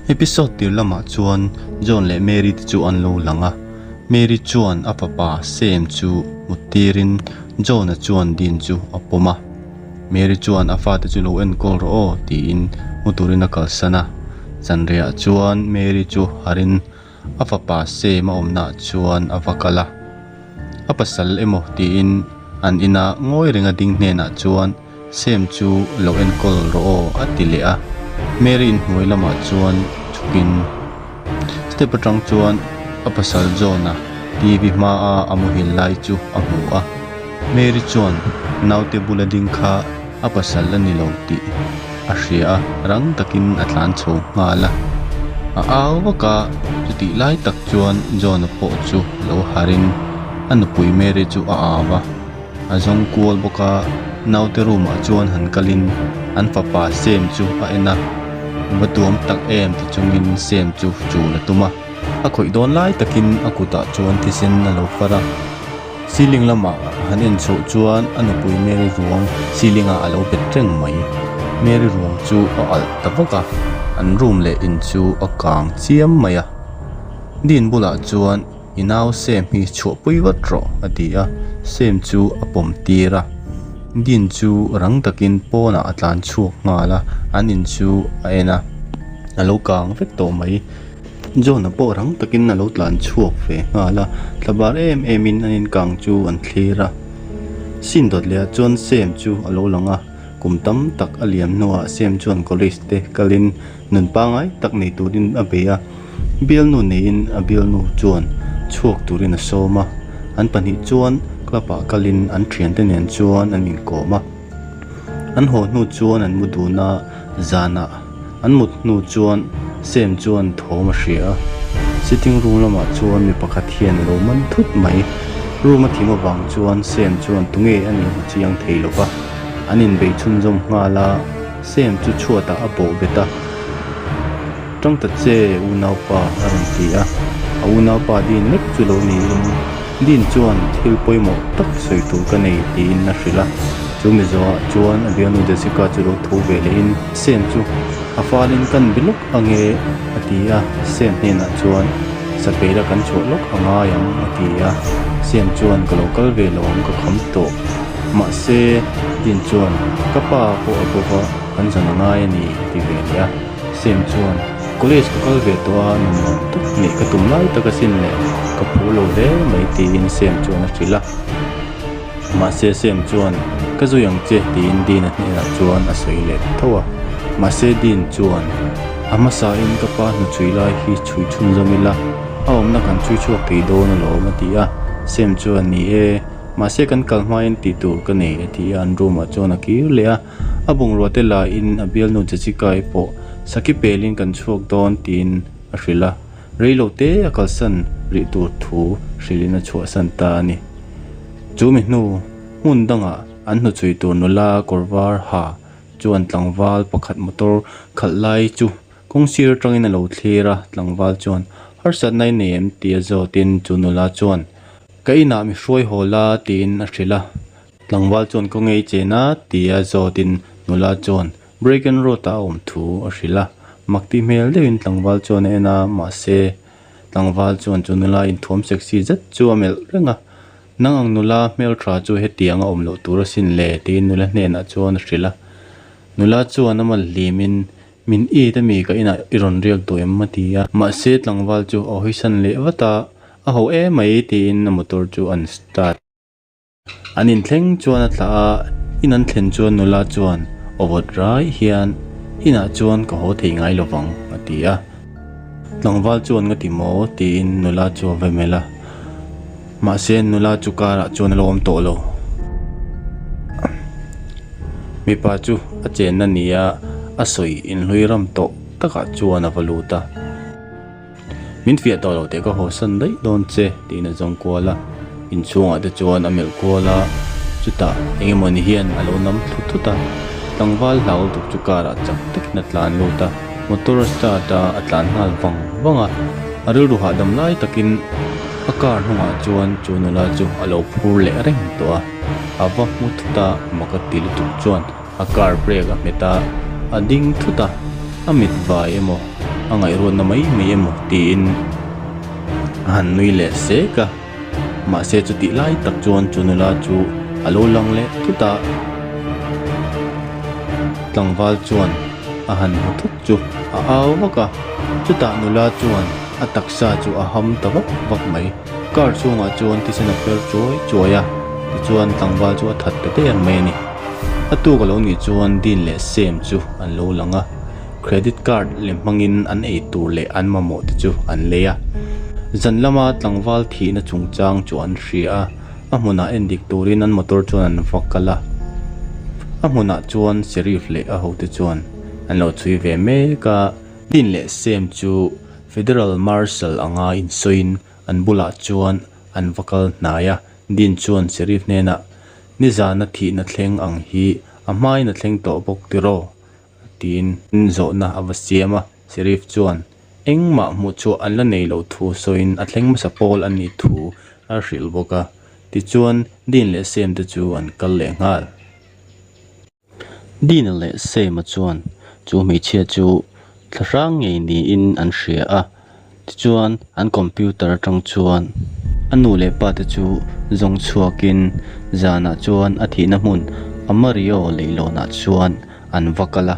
Episode tir lamah chuan John leh Mary te chu an lo lang a, Mary chuan a fapa Sam chu mut tirin John-a chuan Dean chu a pawm a. Mary chuan a fate chu lo enkawl rawh aw tiin mu turin a kalsan a. Zanriah chuan Mary chu harin a fapa Sam a awmnaah chuan a va kal a. A pasal emaw tiin an ina ngawi renga ding hnenah chuan Sam chu lo enkawl rawh aw a ti leh a. Mary inhnuai lamah chuan chhukin step atang chuan a pasal John-a TV hmaa a muhil lai chu a hmu a. Mary chuan naute bula ding kha a pasal a ni lo tih a hria a, rang takin a tlan chho nghal a. A au vak a, chutih lai tak chuan John-a pawh chu lo harin a nupui Mary chu a au a, a zawng kual bawk a, naute room ah chuan han kalin an fapa Sam chu a en a, va tuam tak em ti chungin Sam chu chul a tum a, a khawih dawn lai takin a kutah chuan thisen a lo far a. Ceiling lamah han en chhoh chuan a nupui Mary ruang ceiling ah a lo bet reng mai. Mary ruang chu a alh ta vak a, an room leh in chu a kang chiam mai a. Dean bulah chuan i nau Sam hi chhuahpui vat rawh a ti a, Sam chu a pawm tir a. Dean chu rang takin pawnah a tlan chhuak nghal a, an in chu a en a, a lo kang vek tawh mai. John-a pawh rang takin a lo tlan chhuak ve nghal a, thlabar em em in an inkang chu an thlir a. Sin dawt leh ah chuan Sam chu a lo lang a, kum tam tak a liam hnuah Sam chuan college te kalin nun pangngai tak nei turin a bei a, bialnu neiin a bialnu chuan chhuak turin a sawm a, an pahnih chuan club ah kalin an thiante nen chuan an inkawm a. An haw hnu chuan an mu dun a, zanah an mut hnu chuan Sam chuan thawm a hria a. Sitting room lamah chuan mi pakhat hian a lo man thut mai. Room a thim avang chuan Sam chuan tunge a nih hmu chiang thei lo va. An inbei chhunzawm nghal a, Sam chu chhuatah a bawh bet a. Tang ta che unaupa a rawn ti a, a unaupa Dean lek chu lo niin Dean chuan thil pawimawh tak sawi tur ka nei tiin a hrilh a, chu mi zawhah chuan a bialnu Jessica chu lo tho ve lehin Sam chu a falin kan be lawk ange a ti a, Sam hnenah chuan Sapeila kan chhuah lawk a ngai ang a ti a, Sam chuan ka lo kal ve lo ang ka kham tawh mahse Dean chuan ka pa pawh a bawk a kan zan a ngai a ni a ti ve leh a. Sam chuan, College ka kal ve tawh a, nun nuam tak neih ka tum lai tak asin le, ka phur lo hle mai tiin Sam chuan a hrilh a. Mahse Sam chuan, Ka zui ang che tiin Dean-a hnenah chuan a sawi leh tho a. Mahse Dean chuan, A hmasain ka pa hnuchhui lai hi chhui chhunzawm ila, a awmna kan chhui chhuak thei dawn alawm a ti a. Sam chuan, Ni e, mahse kan kal hmain tih tur ka nei a ti a, an room ah chuan a kir leh a. A bungrua te lahin a bialnu Jessica-i pawh saki pelin kan chhuak dawn tiin a hrilh a, reilo te a kalsan rih tur thu hrilhin a chhuahsan ta a ni. Chu mi hnu hmun dangah an hnuchhui tur nula kawr var ha chuan tlangval pakhat motor khalh lai chu kawng sir atangin a lo thlir a, tlangval chuan harsatna i nei em tia zawtin chu nula chuan ka inah mi hruai haw la tiin a hrilh a. Tlangval chuan kaw ngei chen a tia zawtin nula chuan Braken Road ah a awm thu a hrilh a, mak ti hmel deuhin tlangval chuan a en a, mahse tlangval chuan chu nula inthuam sexy zet chu a melh reng a, Nang ang nula hmeltha chu hetiang a awm loh tur asin le tiin nula hnenah chuan a hrilh a, nula chuan a mal hlimin Min it ami ka inah i rawn riak duh em a ti a, mahse tlangval chu a hawisan leh vat a, a ho emai tiin a motor chu an start. An inthleng chuan a thlah a, in an thlen chuan nula chuan aw vawt rai hian inah chuan ka haw thei ngai lovang a ti a. Tlangval chuan nga ti maw tiin nula chu a va melh a, mahse nula chu car ah chuan a lo awm tawh lo. Mipa chu a chenna nia a sawi inhlui ram tawh takah chuan a va lut a. Min fiah tawh lo teh ka haw san daih dawn che tiin a zawng kual a, inchhungah te chuan a melh kual a, chutah eng emaw ni hian a lo nam thlu thut a, tlangval hlau lutuk chu car ah chak takin a tlan lut a, motor a start a, a tlan nghal vang vang a, a rilru hahdam lai takin a car hnungah chuan chu nula chu a lo phur leh reng tawh a, a va hmu thut a, mak a ti lutuk chuan a car brake a hmet a, a ding thut a, a mit vai emaw. a ngaihruatna mai mai emaw tiin a han nui leh sek a, mahse chutih lai tak chuan chu nula chu a lo lang leh thut a, tlangval chuan a han hmu thut chu a au vak a, chutah nula chuan a taksa chu a ham ta vak vak mai. Car chhungah chuan thisen a per chuai chuai a, tichuan tlangval chu a that ta der mai a ni. A tuk a lo nih chuan Dean leh Sam chu an lo lang a, credit card lem hmangin an ei tur leh an mamawh te chu an lei a. Zan lama tlangval thihna chungchang chu an hria a, a hmunah en dik turin an motor chuan an va kal a. A hmunah chuan Sheriff leh a hote chuan an lo chhui ve mek a, Dean leh Sam chu Federal Marshal anga insawiin an bulah chuan an va kal hnai a, Dean chuan Sheriff hnenah, Nizana thihna thleng ang hi a hmain a thleng tawh bawk tiraw? tiin zawhna a va siam a, Sheriff chuan engmah hmuhchhuah an la nei loh thu sawiin a thleng hmasa pawl a nih thu a hrilh bawk a, tichuan Dean leh Sam te chu an kal leh nghal. Dina leh Sam-a chuan chu hmeichhia chu thla hrang ngei niin an hria a, tichuan an computer atang chuan a nu leh pa te chu zawng chhuakin zanah chuan a thihna hmun Amario leihlawnah chuan an va kal a.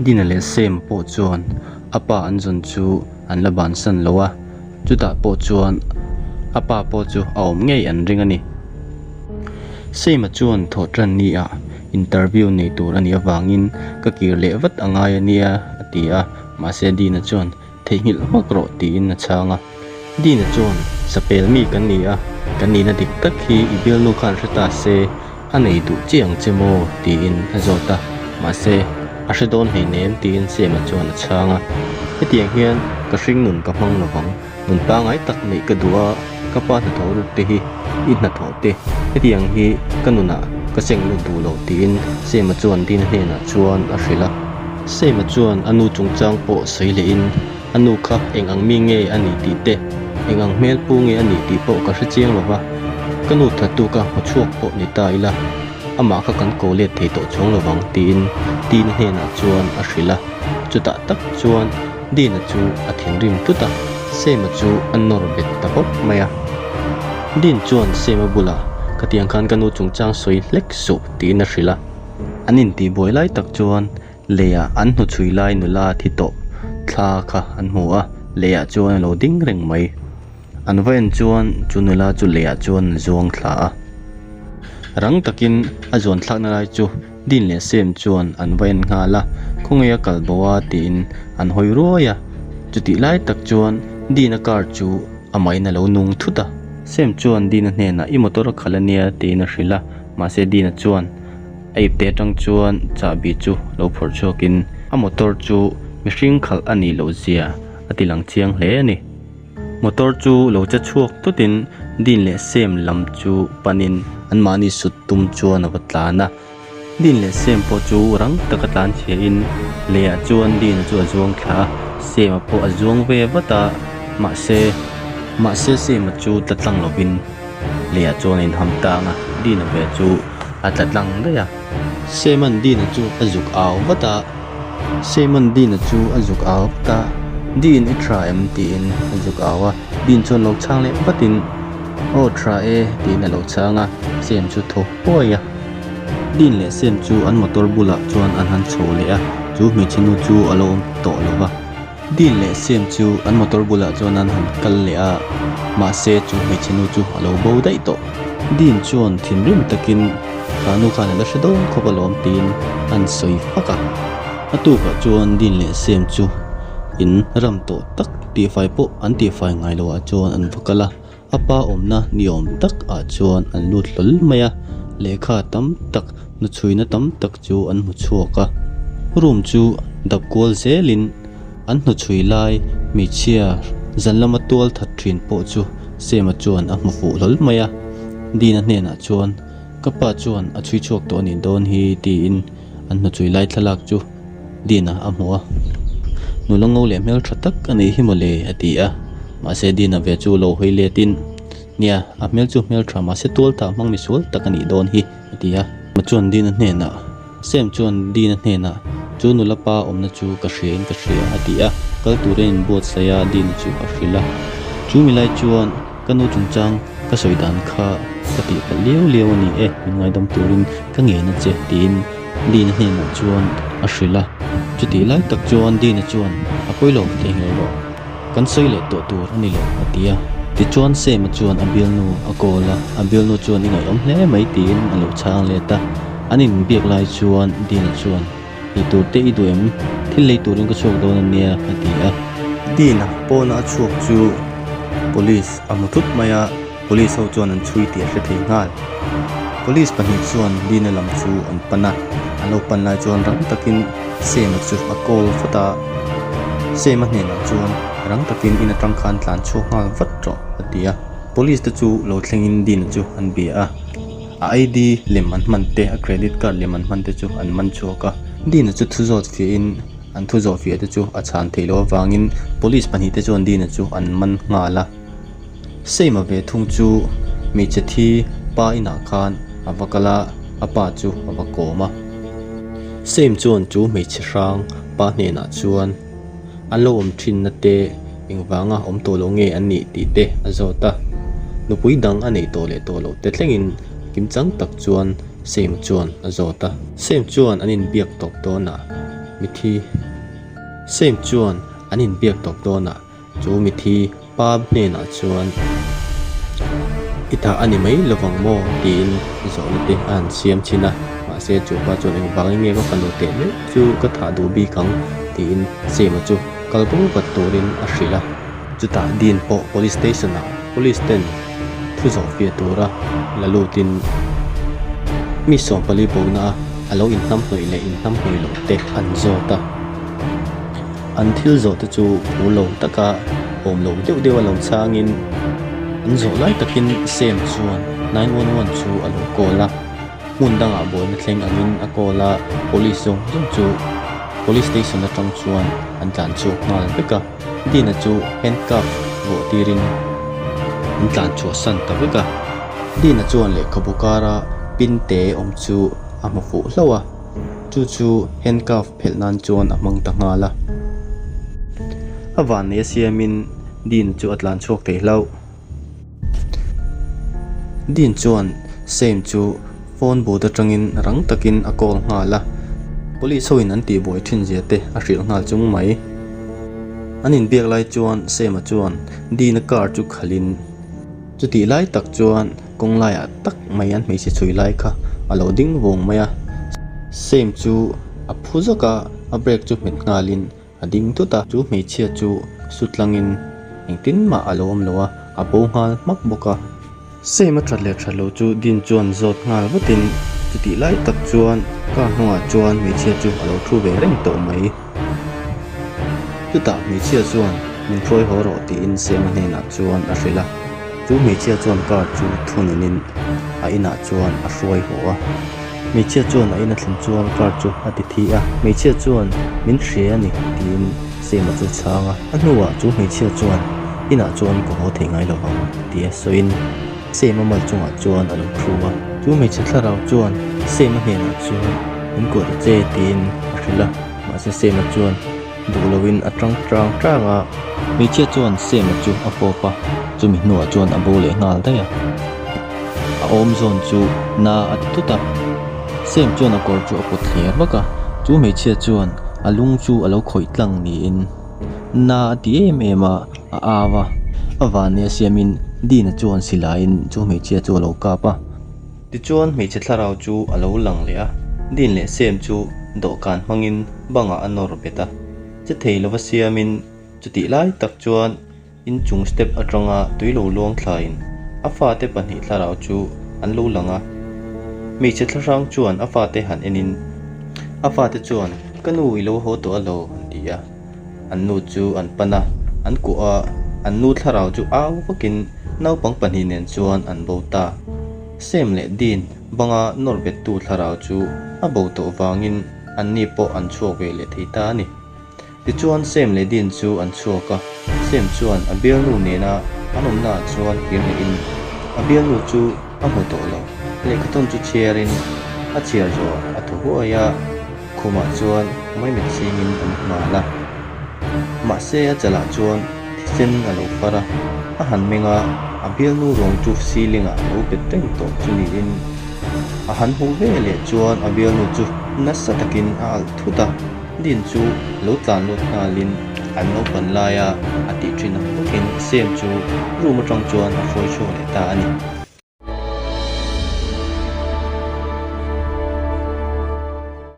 Dina leh Sam-a pawh chuan a pa an zawn chu an la bansan lo a, chutah pawh chuan a pa pawh chu a awm ngei an ring a ni. Seima chuan thawhtan ni ah interview nei tur a nih avangin ka kir leh vat a ngai a nia a ti a, mahse Dina chuan theihnghilh hmak rawh tiin a chhang a. Dina chuan sapel mi kan ni a, kan nihna dik tak hi i bialnu khan hre ta se a nei duh chiah ang che maw tiin a zawt a, mahse a hre dawn hleinem tiin Seima chuan a chhang a. Hetiang hian ka hringnun ka hmang lovang. Nun pangai tak neih ka duh a, ka pa hnathawh ruk te hi i hnathawh te, hetiang hi ka nunah ka seng lut duh lo tiin Sema chuan Dina hnenah chuan a hrilh a. Sema chuan a nu chungchang pawh sawi lehin a nu kha eng ang mi nge a nih tih te, eng ang hmel pu nge a nih tih pawh ka hre chiang lo va, ka nu thattu ka hmu chhuak pawh ni ta ila, amah kha kan ko let thei tawh chuang lo vang tiin Dina hnenah chuan a hrilh a, chutah tak chuan Dina chu a thinrim tlut a, Sema chu a nawr bet ta bawp mai a. Din chuan Sema bulah, Khatiang khan ka nu chungchang sawi hlek suh, tiin a hrilh a. An intihbuai lai tak chuan leiah an hnuchhui lai nula thi tawh thla kha an hmu a, leiah chuan a lo ding reng mai. An va en chuan chu nula chu leiah chuan a zuang thla a. Rang takin a zuan thlakna lai chu Din leh Sem chuan an va en nghal a, khawnge a kal bo a tiin an hawi ruai a. Chutih lai tak chuan Dina car chu amahin a lo nung thut a. Sem chuan Dina hnenah i motor a khalh ania tiin a hrilh a, mahse Dina chuan a ipte atang chuan chahbi chu lo phawrh chhuakin a motor chu mihring khalh a nih loh zia a ti lang chiang hle a ni. Motor chu lo che chhuak tutin Din leh Sem lam chu panin anmahni sut tum chuan a va tlan a. Din leh Sem pawh chu rang taka tlan chhiahin leiah chuan Dina chu a zuang thla a, Sema pawh a zuang ve vat a, mahse mahse Sema chu tla tlang lovin leiah chuan a inham tang a, Dina ve chu a tla tlang daih a. Sema'n Dina chu a zuk au vat a. Simon Dean-a chu a zuk au vat a, Dean i tha em? tiin a zuk au a, Dean chuan lo chhang leh vatin, Aw tha e tiin a lo chhang a, Sam chu thaw huai a. Dean leh Sam chu an motor bulah chuan an han chho leh a, chu hmeichhe nu chu a lo awm tawh lo va. Dean leh Sam chu an motor bulah chuan an han kal leh a, mahse chu hmeichhe nu chu a lo bo daih tawh. Dean chuan thinrim takin kha nu khan a la hre dawn khawp alawm tiin an sawi fak a. A tukah chuan Dean leh Sam chu in ram tawh tak tihfai pawh an tihfai ngai loh ah chuan an va kal a, A pa awmna ni awm tak ah chuan an lut hlawl mai a, lehkha tam tak hnuchhuina tam tak chu an hmu chhuak a. Room chu dap kual zelin an hnuchhui lai hmeichhia zan lama tual that thin pawh chu Sema chuan a hmu fuh hlawl mai a. Dina hnenah chuan ka pa chuan a chhui chhuak tawh a nih dawn hi tiin an hnuchhui lai thlalak chu Dina a hmu a, nula ngo leh hmel tha tak a nih hi mawle a ti a, mahse Dina ve chu lo hawi letin, Nia, a hmel chu hmel tha mahse tual tah hmang misual tak a nih dawn hi a ti a. Chuan Dina hnenah, Sam chuan Dina hnenah. Chu nula pa awmna chu ka hria in ka hria, a ti a. Kal turin in buatsaih a, Dean-a chu a hrilh a. Chu milai chuan ka nu chungchang ka sawi dan kha ka tih palh liau liau a ni e, min ngaidam turin ka ngen a che, tiin Dean-a hnenah chuan a hrilh a. Chutih lai tak chuan Dean-a chuan, A pawi lo, theihnghilh rawh. Kan sawi leh tawh tur a ni lo, a ti a. Tichuan Sam-a chuan a bialnu a call a, a bialnu chuan i ngaihawm hle mai tiin a lo chhang let a. An inbiak lai chuan Dean-a chuan, Ei tur te i duh em? Thil lei turin ka chhuak dawn a nia, a ti a. Dean-a pawna a chhuak chu Police a hmu thut mai a, Police ho chuan an chhui tih a hre thei nghal. Police pahnih chuan Lina lam chu an pan a, an lo pan lai chuan rang takin Sam-a chu a call vat a. Sam-a hnenah chuan rang takin in atang khan tlan chhuak nghal vat rawh a ti a. Police te chu lo thlengin Lina chu an bia a, a ID lem an hman te, a credit card lem an hman te chu an man chhuak a. Lina chu thu zawt fiahin an thu zawh fiah te chu a chhan theih loh avangin Police pahnih te chuan Lina chu an man nghal a. Seima ve thung chu hmeichhe thi pa inah khan a va kal a, a pa chu a va kawm a. Seim chuan chu hmeichhe hrang pa hnenah chuan an lo awm thinna te engvanga awm tawh lo nge an nih tih te a zawt a. Nupui dang a neih tawh leh tawh loh te thlengin kimchang tak chuan Seim chuan a zawt a. Seim chuan an inbiak tawp dawnah mithi Seim chuan an inbiak tawp dawnah Chu mithi pa hnenah chuan, I thah a ni mai lovang maw? tiin zawhna te a han siam thin a. Mahse chu pa chuan engvangin nge ka fanu teh meuh chu ka thah duh bik ang? tiin Sema chu kal bo vat turin a hrilh a. Chutah Dean pawh Police Station ah Police ten thu zawh fiah tura la lutin mi 14 bona a a lo inhnamhnawih leh inhnamhnawih loh te an zawt a. An thil zawh te chu phur lo taka awm lo deuh deuh a lo chhangin an zawh lai takin Sam chuan 911 chu a lo call a, hmun dangah buaina thleng angin a call a, police zawng zawng chu police station atang chuan an tlan chhuak nghal vek a, Dina chu handcuff vuah tirin an tlan chhuah san ta vek a, Dina chuan lehkhabu kara pin te awm chu a hmu fuh hlauh a, chu chu handcuff phelh nan chuan a hmang ta nghal a. A vannei a siamin Dean chu a tlan chhuak thei hlauh. Dean chuan Sam chu phone booth atangin rang takin a call nghal a, police hoin an tihbuai thin zia te a hrilh nghal chung mai. An inbiak lai chuan Sam-a chuan Dean-a car chu khalhin, Chutih lai tak chuan kawng laiah tak mai an hmeichhe chhui lai kha a lo ding vawng mai a, Sam chu a phu zawk a, a brake chu hmet nghalin a ding thut a, chu hmeichhia chu su tlangin engtin mah a lo awm lo a, a bo nghal hmak bawk a. Sam a that leh that lo chu Dean chuan zawt nghal vatin chutih lai tak chuan car hnungah chuan hmeichhia chu a lo thu ve reng tawh mai. Chutah hmeichhia chuan min hruai haw rawh tiin Sema hnenah chuan a hrilh a, chu hmeichhia chuan car chu thununin a inah chuan a hruai haw a. Hmeichhia chuan a in a thlen chuan car chu a ti thi a, hmeichhia chuan min hria a ni tiin Sema chu a chhang a, a hnuah chu hmeichhia chuan inah chuan ka haw thei ngai lovang tia sawiin Sema mal chungah chuan a lo thu a. Chu hmeichhe thlarau chuan Sema hnenah chuan min kuah ta che tiin a hrilh a. Mahse Sema chuan duh loin a tang tang tang a. Hmeichhia chuan Sema chu a fawp a, chumi hnuah chuan a bo leh nghal daih a. A awm zawn chu na a ti thut a. Sem chuan a kawr chu a pawt thler vak a, chu hmeichhia chuan a lung chu a lo khawih tlang niin na a ti em em a, a au a. A vahne a siamin Dina chuan silaiin chu hmeichhia chu a lo kap a. Tichuan hmeichhe thlarau chu a lo lang leh a, Din leh Sem chu dawhkan hmangin bangah a nawr bet a. Che thei lova siamin chutih lai tak chuan inchung step atanga tui lo luang thlaiin a fate pahnih thlarau chu an lo lang a. Hmeichhe thlahrang chuan a fate han enin a fate chuan ka nu i lo haw tawh alo an ti a. An nu chu an pan a, an kuah a, an nu thlarau chu au vakin naupang pahnih nen chuan an bo ta. Sam leh Dean banga nawr bettu thlarau chu a bo tawh vangin anni pawh an chhuak ve leh thei ta a ni. Tichuan Sam leh Dean chu an chhuak a, Sam chuan a bialnu nena an awmnaah chuan kir lehin a bialnu chu a hmu tawh lo. Lehkhathawn chu chhiarin a chhiar zawh a thaw huai a. Khumah chuan maimit chhingin a mu nghal a. Mahse a chalah chuan thisen a lo far a, a han meng a, a bialnu ruang chu ceiling ah lo bet reng tawh chu niin a han hmuh ve leh chuan a bialnu chu nasa takin a alh thut a, Din chu lo tlan lut nghalin an naupan laia a tih thin ang bawkin Sam chu room atang chuan a hruai chhuak leh ta a ni.